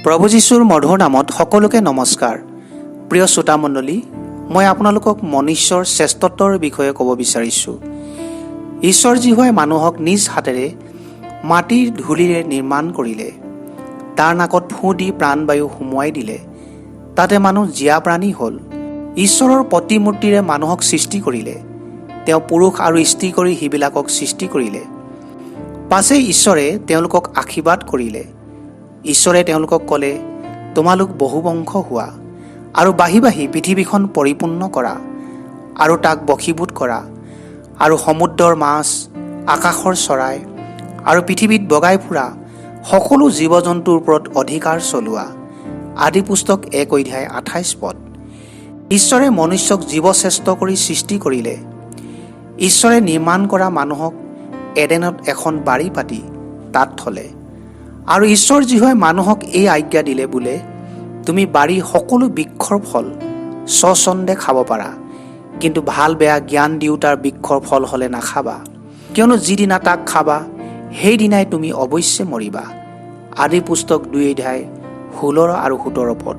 প্ৰভু যীশুৰ মধুৰ নামত সকলোকে নমস্কাৰ। প্ৰিয় শ্ৰোতামণ্ডলী, মই আপোনালোকক মনুষ্যৰ শ্ৰেষ্ঠত্বৰ বিষয়ে ক'ব বিচাৰিছোঁ। ঈশ্বৰ যিহোৱাই মানুহক নিজ হাতেৰে মাটিৰ ধূলিৰে নিৰ্মাণ কৰিলে, তাৰ নাকত ফুঁ দি প্ৰাণবায়ু সুমুৱাই দিলে, তাতে মানুহ জীয়া প্ৰাণী হ'ল। ঈশ্বৰৰ প্ৰতিমূৰ্তিৰে মানুহক সৃষ্টি কৰিলে। তেওঁ পুৰুষ আৰু স্ত্ৰী কৰি সিবিলাকক সৃষ্টি কৰিলে। পাছে ঈশ্বৰে তেওঁলোকক আশীৰ্বাদ কৰিলে। ঈশ্বৰে তেওঁলোকক ক'লে, "তোমালোক বহুবংশ হোৱা আৰু বাঢ়ি বাঢ়ি পৃথিৱীখন পৰিপূৰ্ণ কৰা আৰু তাক বশীভূত কৰা আৰু সমুদ্ৰৰ মাছ, আকাশৰ চৰাই আৰু পৃথিৱীত বগাই ফুৰা সকলো জীৱ জন্তুৰ ওপৰত অধিকাৰ চলোৱা।" আদি পুস্তক 1 অধ্যায় 28 পদ। ঈশ্বৰে মনুষ্যক জীৱশ্ৰেষ্ঠ কৰি সৃষ্টি কৰিলে। ঈশ্বৰে নিৰ্মাণ কৰা মানুহক এডেনত এখন বাৰী পাতি তাত থলে আৰু ঈশ্বৰ যিহোৱাই মানুহক এই আজ্ঞা দিলে বোলে, "তুমি বাৰীৰ সকলো বৃক্ষৰ ফল স্বচ্ছন্দে খাব পাৰা, কিন্তু ভাল বেয়া জ্ঞান দিওঁতাৰ বৃক্ষৰ ফল হ'লে নাখাবা, কিয়নো যিদিনা তাক খাবা সেইদিনাই তুমি অৱশ্যে মৰিবা।" আদি পুস্তক 2 অধ্যায় 16 আৰু 17 পদ।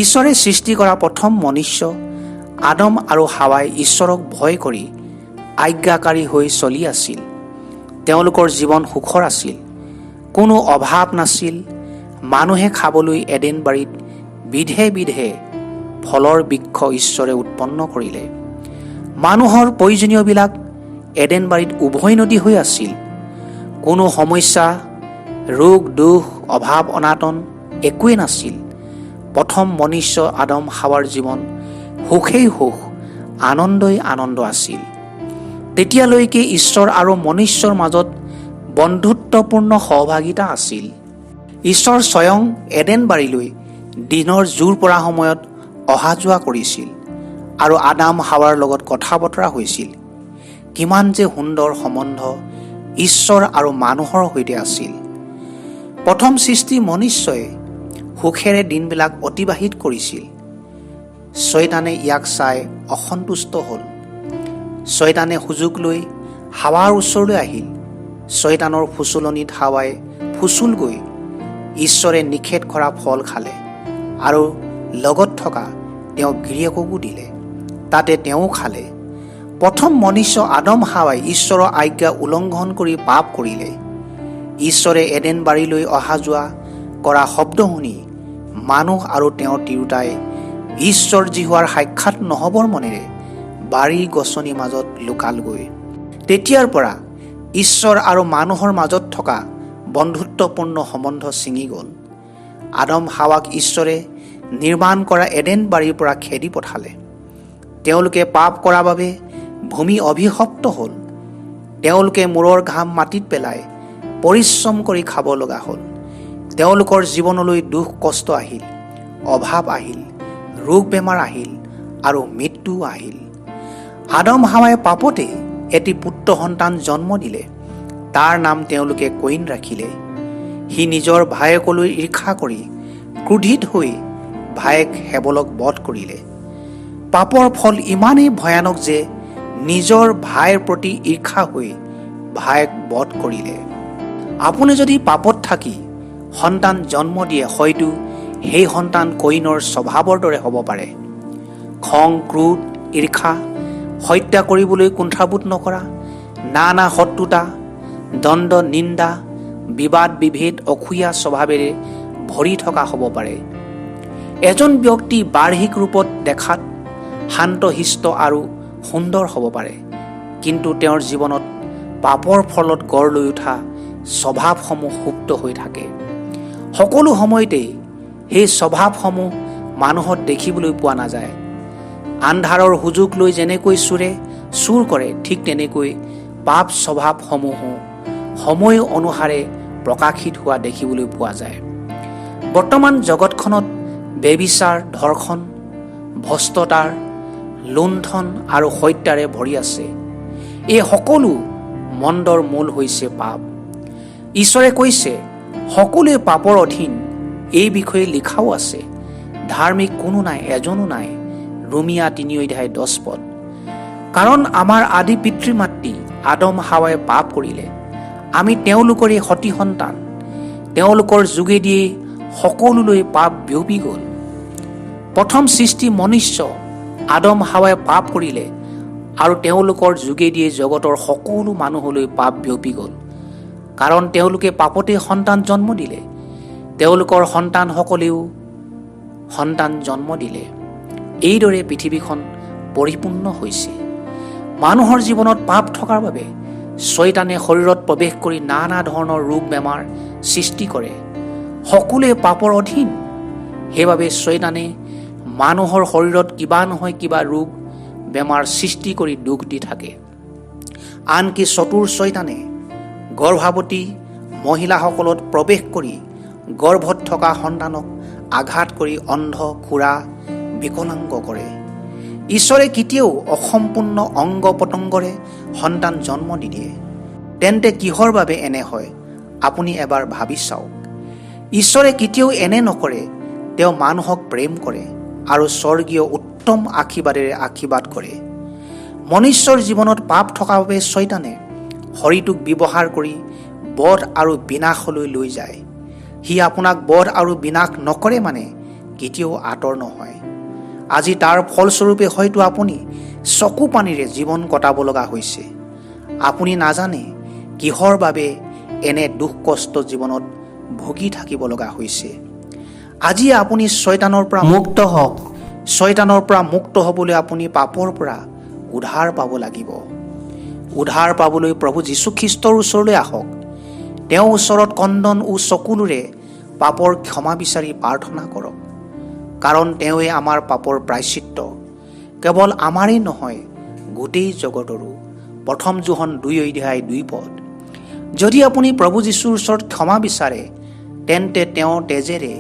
ঈশ্বৰে সৃষ্টি কৰা প্ৰথম মনুষ্য আদম আৰু হাৱাই ঈশ্বৰক ভয় কৰি আজ্ঞাকাৰী হৈ চলি আছিল। তেওঁলোকৰ জীৱন সুখৰ আছিল, কোনো অভাৱ নাছিল। মানুহে খাবলৈ এডেন বাৰীত বিধে বিধে ফলৰ বৃক্ষ ঈশ্বৰে উৎপন্ন কৰিলে। মানুহৰ প্ৰয়োজনীয়বিলাক এডেন বাৰীত উভৈনদী হৈ আছিল। কোনো সমস্যা, ৰোগ, দুখ, অভাৱ, অনাটন একোৱেই নাছিল। প্ৰথম মনুষ্য আদম হাৱাৰ জীৱন সুখেই সুখ, আনন্দই আনন্দ আছিল। তেতিয়ালৈকে ঈশ্বৰ আৰু মনুষ্যৰ মাজত বন্ধুত্বপূৰ্ণ সহভাগিতা আছিল। ঈশ্বৰ স্বয়ং এডেন বাৰীলৈ দিনৰ জোৰ পৰা সময়ত অহা যোৱা কৰিছিল আৰু আদাম হাৱাৰ লগত কথা বতৰা হৈছিল। কিমান যে সুন্দৰ সম্বন্ধ ঈশ্বৰ আৰু মানুহৰ সৈতে আছিল! প্ৰথম সৃষ্টি মনুষ্যই সুখেৰে দিনবিলাক অতিবাহিত কৰিছিল। ছয়তানে ইয়াক চাই অসন্তুষ্ট হ'ল। ছয়তানে সুযোগ লৈ হাৱাৰ ওচৰলৈ আহিল। ছয়তানৰ ফুচলনিত হাৱাই ফুচুল গৈ ঈশ্বৰে নিষেধ কৰা ফল খালে আৰু লগত থকা তেওঁ গিৰিয়েককো দিলে, তাতে তেওঁ খালে। প্ৰথম মনুষ্য আদম হাৱাই ঈশ্বৰৰ আজ্ঞা উলংঘন কৰি পাপ কৰিলে। ঈশ্বৰে এডেন বাৰীলৈ অহা যোৱা কৰা শব্দ শুনি মানুহ আৰু তেওঁৰ তিৰোতাই ঈশ্বৰ যিহোৱাৰ সাক্ষাৎ নহবৰ মনেৰে বাৰীৰ গছনিৰ মাজত লুকালগৈ। তেতিয়াৰ পৰা ঈশ্বৰ আৰু মানুহৰ মাজত থকা বন্ধুত্বপূৰ্ণ সম্বন্ধ ছিঙি গ'ল। আদম হাৱাক ঈশ্বৰে নিৰ্মাণ কৰা এডেন বাৰীৰ পৰা খেদি পঠালে। তেওঁলোকে পাপ কৰা বাবে ভূমি অভিশপ্ত হ'ল। তেওঁলোকে মূৰৰ ঘাম মাটিত পেলাই পৰিশ্ৰম কৰি খাব লগা হ'ল। তেওঁলোকৰ জীৱনলৈ দুখ কষ্ট আহিল, অভাৱ আহিল, ৰোগ বেমাৰ আহিল আৰু মৃত্যুও আহিল। আদম হাৱাই পাপতে এটি পুত্ৰ সন্তান জন্ম দিলে। তাৰ নাম তেওঁলোকে কইন ৰাখিলে। সি নিজৰ ভায়েকলৈ ঈৰ্ষা কৰি ক্ৰোধিত হৈ ভায়েক হেবলক বধ কৰিলে। পাপৰ ফল ইমানেই ভয়ানক যে নিজৰ ভাইৰ প্ৰতি ঈৰ্ষা হৈ ভায়েক বধ কৰিলে। আপুনি যদি পাপত থাকি সন্তান জন্ম দিয়ে, হয়তো সেই সন্তান কইনৰ স্বভাৱৰ দৰে হ'ব পাৰে। খং, ক্ৰোধ, ঈৰ্ষা, হত্যা কৰিবলৈ কুণ্ঠাবোধ নকৰা, নানা শত্ৰুতা, দ্বন্দ্ব, নিন্দা, বিবাদ, বিভেদ, অসূয়া স্বভাৱেৰে ভৰি থকা হ'ব পাৰে। এজন ব্যক্তি বাহ্যিক ৰূপত দেখাত শান্তশিষ্ট আৰু সুন্দৰ হ'ব পাৰে, কিন্তু তেওঁৰ জীৱনত পাপৰ ফলত গঢ় লৈ উঠা স্বভাৱসমূহ সুপ্ত হৈ থাকে। সকলো সময়তেই সেই স্বভাৱসমূহ মানুহত দেখিবলৈ পোৱা নাযায়। আন্ধাৰৰ সুযোগ লৈ যেনেকৈ চোৰে চুৰ কৰে, ঠিক তেনেকৈ পাপ স্বভাৱসমূহো সময় অনুসাৰে প্ৰকাশিত হোৱা দেখিবলৈ পোৱা যায়। বৰ্তমান জগতখনত ব্যভিচাৰ, ধৰ্ষণ, ভ্ৰষ্টতাৰ, লুণ্ঠন আৰু হত্যাৰে ভৰি আছে। এই সকলো মন্দৰ মূল হৈছে পাপ। ঈশ্বৰে কৈছে, সকলোৱে পাপৰ অধীন। এই বিষয়ে লিখাও আছে, ধাৰ্মিক কোনো নাই, এজনো নাই। ৰোমিয়া 3 অধ্যায় 10 পদ। কাৰণ আমাৰ আদি পিতৃ মাতৃ আদম হাৱাই পাপ কৰিলে। আমি তেওঁলোকৰে সতি সন্তান। তেওঁলোকৰ যোগেদিয়েই সকলোলৈ পাপ বিয়পি গ'ল। প্ৰথম সৃষ্টি মনুষ্য আদম হাৱাই পাপ কৰিলে আৰু তেওঁলোকৰ যোগেদিয়ে জগতৰ সকলো মানুহলৈ পাপ বিয়পি গ'ল, কাৰণ তেওঁলোকে পাপতে সন্তান জন্ম দিলে। তেওঁলোকৰ সন্তানসকলেও সন্তান জন্ম দিলে। এইদৰে পৃথিৱীখন পৰিপূৰ্ণ হৈছে। মানুহৰ জীৱনত পাপ থকাৰ বাবে চয়তানে শৰীৰত প্ৰৱেশ কৰি নানা ধৰণৰ ৰোগ বেমাৰ সৃষ্টি কৰে। সকলোৱে পাপৰ অধীন। সেইবাবে চয়তানে মানুহৰ শৰীৰত কিবা নহয় কিবা ৰোগ বেমাৰ সৃষ্টি কৰি দুখ দি থাকে। আনকি চতুৰ চয়তানে গৰ্ভৱতী মহিলাসকলত প্ৰৱেশ কৰি গৰ্ভত থকা সন্তানক আঘাত কৰি অন্ধ, খুৰা, বিকলাংগ কৰে। ঈশ্বৰে কেতিয়াও অসম্পূৰ্ণ অংগ প্ৰত্যংগৰে সন্তান জন্ম নিদিয়ে। তেন্তে কিহৰ বাবে এনে হয়, আপুনি এবাৰ ভাবি চাওক। ঈশ্বৰে কেতিয়াও এনে নকৰে। তেওঁ মানুহক প্ৰেম কৰে আৰু স্বৰ্গীয় উত্তম আশীৰ্বাদেৰে আশীৰ্বাদ কৰে। মনুষ্যৰ জীৱনত পাপ থকা বাবে চয়তানে শৰীৰটোক ব্যৱহাৰ কৰি বধ আৰু বিনাশলৈ লৈ যায়। সি আপোনাক বধ আৰু বিনাশ নকৰে মানে কেতিয়াও আঁতৰ নহয়। আজি তাৰ ফলস্বৰূপে হয়তো আপুনি চকু পানীৰে জীৱন কটাব লগা হৈছে। আপুনি নাজানে কিহৰ বাবে এনে দুখ কষ্ট জীৱনত ভুগি থাকিব লগা হৈছে। আজি আপুনি চয়তানৰ পৰা মুক্ত হওক। চয়তানৰ পৰা মুক্ত হ'বলৈ আপুনি পাপৰ পৰা উদ্ধাৰ পাব লাগিব। উদ্ধাৰ পাবলৈ প্ৰভু যীশুখ্ৰীষ্টৰ ওচৰলৈ আহক। তেওঁৰ ওচৰত কন্দন ও চকুলোৰে পাপৰ ক্ষমা বিচাৰি প্ৰাৰ্থনা কৰক, কাৰণ তেওঁৱে আমাৰ পাপৰ প্ৰায়শ্চিত্ত, কেৱল আমাৰেই নহয়, গোটেই জগতৰো। প্ৰথম যোহন 2 অধ্যায় 2 পদ। যদি আপুনি প্ৰভু যীশুৰ ওচৰত ক্ষমা বিচাৰে, তেন্তে তেওঁৰ তেজেৰে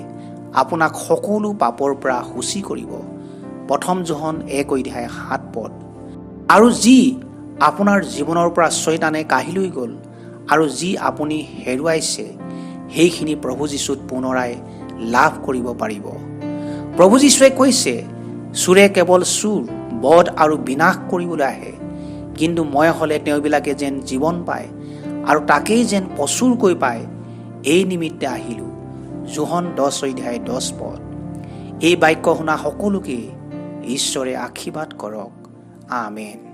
আপোনাক সকলো পাপৰ পৰা শুচি কৰিব। প্ৰথম যোহন 1 অধ্যায় 7 পদ। আৰু যি আপোনাৰ জীৱনৰ পৰা চয়তানে কাঢ়ি লৈ গ'ল আৰু যি আপুনি হেৰুৱাইছে, সেইখিনি প্ৰভু যীশুত পুনৰাই লাভ কৰিব পাৰিব। প্ৰভু যীশুৱে কৈছে, "চোৰে কেৱল চুৰ, বধ আৰু বিনাশ কৰিবলৈ আহে, কিন্তু মই হ'লে তেওঁবিলাকে যেন জীৱন পায় আৰু তাকেই যেন প্ৰচুৰকৈ পায়, এই নিমিত্তে আহিলোঁ।" যোহন 10 অধ্যায় 10 পদ। এই বাক্য শুনা সকলোকে ঈশ্বৰে আশীৰ্বাদ কৰক। আমেন।